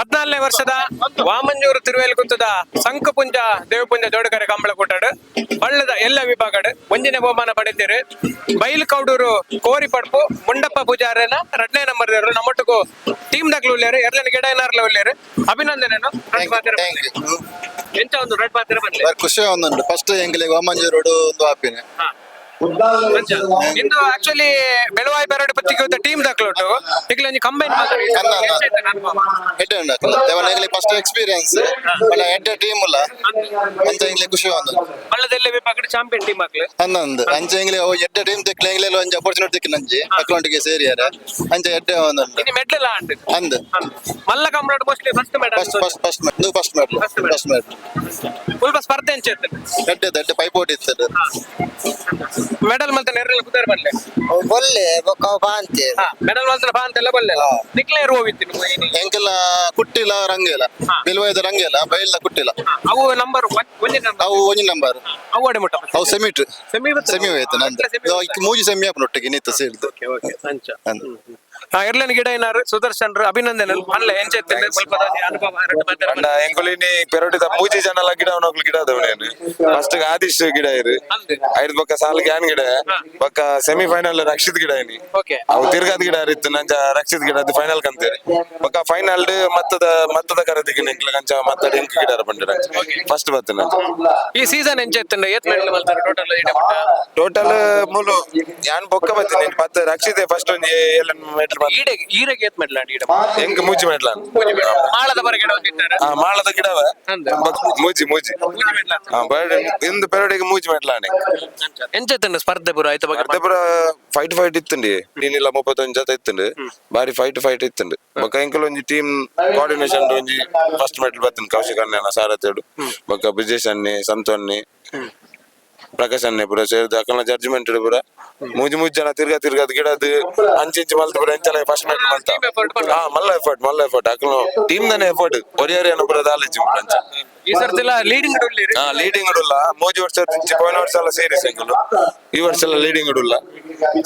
14ನೇ ವರ್ಷದ ವಾಮಂಜೂರು ತಿರುವೇಲ್ಗುತ್ತದ ಸಂಕಪುಂಜ ದೇವಪುಂಜ ಜೋಡುಕರೆ ಕಂಬಳ ಕೂಟಡ್ ಬಳ್ಳದ ಎಲ್ಲ ವಿಭಾಗಡ್ ಒಂಜಿನ ಬಹುಮಾನ ಪಡೆದಿರು. ಬೈಲ್ ಕೌಡೂರು ಕೋರಿ ಪಡ್ಪು ಮುಂಡಪ್ಪ ಪೂಜಾರನ 2ನೇ ನಂಬರ್. ನಮ್ಮೊಟ್ಟಿಗೂ ಟೀಮ್ ದಾಗ್ಲು ಉಲ್ಲೇರು, ಎರಡನೇ ಗಿಡ ಏನಾರ್ಲ ಉಲ್ಲೇರು. ಅಭಿನಂದನೆನು. Thank you. ಎಂತ ಒಂದು ರೆಡ್ ಪಾತ್ರ ಬಂದ್ಲೆ. ಬಾರಿ ಖುಷಿ ಒಂದುಂಟು. ಫಸ್ಟ್ ಎಂಗ್ಲಿಗೆ ವಾಮಂಜೂರು ರೋಡ್ ಒಂದು ಆಪಿನ. ಇಂದು ಆಕ್ಚುಲಿ ಬೆಳವಾಯಿ ಪೆರಡು ಪತ್ತಿಗೆ ಟೀಮ್ ದಾಖಲುಂಟು. ಈಗಲೇ ಒಂಜಿ ಕಂಬೈನ್. ಎಡ್ಡೆ ಉಂಟು. ದೇವನ ಎಂಗ್ಲಿ ಫಸ್ಟ್ ಎಕ್ಸ್ಪೀರಿಯನ್ಸ್ ಬಟ್ ಎಡ್ಡೆ ಟೀಮ್ ಉಲ್ಲ ಅಂಚ ಎಂಗ್ಲಿ ಖುಷಿ ಒಂದು. ಬಳ್ಳದೆಲ್ಲ ವಿಭಾಗದ ಚಾಂಪಿಯನ್ ಟೀಮ್ ಆಗ್ಲಿ. ಹನ್ನೊಂದು ಅಂಚ ಎಂಗ್ಲಿ ಅವು ಎಡ್ಡೆ ಟೀಮ್ ತಿಕ್ಲ, ಎಂಗ್ಲಿ ಒಂಜಿ ಅಪರ್ಚುನಿಟಿ ತಿಕ್ಕಿನ ಅಂಚಿ ಅಕೌಂಟಿಗೆ ಸೇರಿಯಾರ ಅಂಚ ಎಡ್ಡೆ ಒಂದುಂಟು. ಇನ್ನು ಮೆಡ್ಲ್ ಅಂಡ್ ಅಂದ್. ಮಲ್ಲ ಕಂಬಳಡ್ mostly first medal. First first first ಇದು first medal. First medal. First medal. ಸ್ವಲ್ಪ ಸ್ಪರ್ಧೆ ಅಂಚೆ. ಎಡ್ಡೆ ಎಡ್ಡೆ ಪೈಪೋಟಿ ಇತ್ತು. ಮೆಡಲ್ ಮಲ್ತ ನೆರ್ರೆಲ್ಲ ಕುದಾರ ಬಲ್ಲೆ. ಬೊಲ್ಲೆ ಬೊಕ್ಕ ಅವು ಬಾಂತೆ. ಮೆಡಲ್ ಮಲ್ತನ ಬಾ ಅಂತೆಲ್ಲ ಬಲ್ಲೆ. ನಿಕ್ಲೆ ಹೋಗಿತ್ತು. ಎಂಕೆಲ್ಲ ಕುಟ್ಟಿಲ ರಂಗೇಲ, ಬಿಲ್ವಯದ ರಂಗೇಲ, ಬೈಲ್ದ ಕುಟ್ಟಿಲ. ಅವು ನಂಬರ್ ಒಂಜಿ ನಂಬರ್. ಅವು ಒಂಜಿ ನಂಬರ್. ಅವು ಅಡೆ ಮುಟ್ಟ. ಅವು ಸೆಮಿಟ್. ಸೆಮಿ. ಸೆಮಿ ಹೋಯ್ತು ನಂದು. ಮೂಜಿ ಸೆಮಿ ಆಪುನೊಟ್ಟಿಗೆ ನಿತ್ತ ಸೇರಿದ್ದು. ಅಂಚ. ಅಂದ್. ಎರ್ಲನ್ ಗಿಡ ಏನಾರು ಸುದರ್ಶನ್, ಅಭಿನಂದನೆ ಅಲ್ಲ. ಎಂಚ ಅನುಭವ ಎರಡು ಮಾತಾಡ. ಅಂಡ ಎಂಕುಲಿನಿ ಪೆರೋಟಿದ ಮೂಜಿ ಜನ ಗಿಡ ಅವನೊಕ್ಲು ಗಿಡ ಅದವನೇನು. ಫಸ್ಟ್ ಆದಿಶ್ ಗಿಡ ಇರು. ಅಂದ್. ಐದು ಬೊಕ್ಕ ಸಾಲ್ ಗ್ಯಾನ್ ಗಿಡ, ಬೊಕ್ಕ ಸೆಮಿ ಫೈನಲ್ ರಕ್ಷಿತ್ ಗಿಡ ಇನಿ. ಅವು ತಿರ್ಗಾದ್ ಗಿಡ ಇತ್ತು ನಂಜ. ರಕ್ಷಿತ್ ಗಿಡ ಅದು ಫೈನಲ್ ಕಂತೇರಿ. ಬೊಕ್ಕ ಫೈನಲ್ ಮತ್ತದ ಮತ್ತದ ಕರದಿಗೆ ಎಂಕ್ಲ ಕಂಚ ಮತ್ತದ ಎಂಕ್ ಗಿಡ ಪಂಡ ಫಸ್ಟ್ ಬತ್ತ ನಂಜ. ಈ ಸೀಸನ್ ಎಂಚ ಎತ್ತಂಡ? ಏತ್ ಮೆಡಲ್ ಮಲ್ತಾರೆ ಟೋಟಲ್? ಟೋಟಲ್ ಮೂಲು ಯಾನ್ ಬೊಕ್ಕ ಬತ್ತೀನಿ ಪತ್ತ. ರಕ್ಷಿತೆ ಫಸ್ಟ್ ಒಂಜಿ ಎಲ್ಲ ಮೆಡಲ್. ಈಡೆ ಈರೆಗೆ ಏತ್ ಮೆಡಲ್ ಈಡೆ? ಎಂಕ್ ಮೂಜಿ ಮೆಡಲ್. ಮಾಳದ ಬರ ಗಿಡ ಒಂದಿತ್ತಾರೆ. ಆ ಮಾಳದ ಗಿಡವ. ಅಂದ್. ಬೊಕ್ಕ ಮೂಜಿ ಮೂಜಿ. ಮೂಜಿ ಮೆಡಲ್. ಹಾ, ಬರ್ಡ್ ಇಂದು ಪೆರೋಡಿಗೆ ಮೂಜಿ ಮೆಡಲ್ ಆನೆ. ಎಂಚ ಎತ್ತಂಡ ಸ್ಪರ್ಧೆ ಪೂರ ಆಯ್ತ ಬಗ್ಗೆ? ಅರ್ಧ ಪೂರ ಫೈಟ್ ಫೈಟ್ ಇತ್ತುಂಡಿ. ನೀನಿಲ್ಲ 31 ಜೊತೆ ಇತ್ತುಂಡು. ಬಾರಿ ಫೈಟ್ ಫೈಟ್ ಇತ್ತುಂಡು. ಬೊಕ್ಕ ಎಂಕಲ್ ಒಂಜಿ ಟೀಮ್ ಕೋಆರ್ಡಿನೇಷನ್ ಒಂಜಿ ಫಸ್ಟ್ ಮೆಡಲ್ ಬತ್ತುಂಡು. ಕೌಶಿಕ್ ಅಣ್ಣನ ಸಾರಥ್ಯಡು, ಬೊಕ್ಕ ಬ್ರಿಜೇಶ್ ಅಣ್ಣೆ, ಸಂತು ಅಣ್ಣೆ, ಪ್ರಕಾಶ್ ಅಣ್ಣೆ ಪೂರ ಸೇರ್ದು ಅಕಲ್ನ ಜಡ್ಜ್ಮೆಂಟ್ ಪೂರ ಮೂಜಿ ಮೂಜಿ ಜನ ತಿರ್ಗಾ ತಿರ್ಗಾದ್ ಗಿಡದ್ ಅಂಚಿಂಚಿ ಮಲ್ತ್ ಪೂರ ಎಂಚಲ ಫಸ್ಟ್ ಮೆಡಲ್ ಮಲ್ತ. Team effort ಪಂಡ. ಹಾ, ಮಲ್ಲ ಎಫರ್ಟ್, ಮಲ್ಲ ಎಫರ್ಟ್. ಅಕಲ್ನ ಟೀಮ್ ದನೆ ಎಫರ್ಟ್ ಒರಿಯರಿ ಅನ್ನ ಪೂರ ದಾಲೇಜಿ ಅಂಚ. ಈ ಸರ್ತಿಲ ಲೀಡಿಂಗ್ ಉಳ್ಳೀರಿ. ಹಾ, ಲೀಡಿಂಗ್ ಉಲ್ಲ. ಮೂಜಿ ವರ್ಷ ಪೋಯಿನ ವರ್ಷ ಎಲ್ಲ ಸೇರಿಸ್ ಎಂಕುಲು. ಈ ವರ್ಷ ಎಲ್ಲ ಲೀಡಿಂಗ್ ಉಲ್ಲ.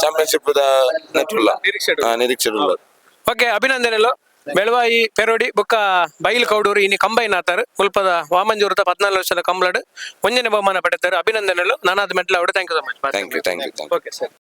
ಚಾಂಪಿಯನ್ಶಿಪ್ ದ ನೆಟ್ ಉಲ್ಲ. ನಿರೀಕ್ಷೆ ಉಲ್ಲ. ಹಾ, ನಿರೀಕ್ಷೆ ಉಲ್ಲ. ಓಕೆ, ಅಭಿನಂದನೆಗಳು. ಬೆಳವಾಯಿ ಪೆರೋಡಿ ಬೊಕ್ಕ ಬೈಲ್ ಕೌಡೂರು ಇನಿ ಕಂಬೈನ್ ಆತಾರ್. ಮುಲ್ಪದ ವಾಮಂಜೂರದ 14 ವರ್ಷದ ಕಂಬ್ಳಡ್ ಒಂಜನೇ ಬಹುಮಾನ ಪಡೆತಾರೆ. ಅಭಿನಂದನೆಗಳು. ನಾನಾದ ಮೆಟ್ಲ. Thank you so much. Thank you, thank you, thank you. Okay sir.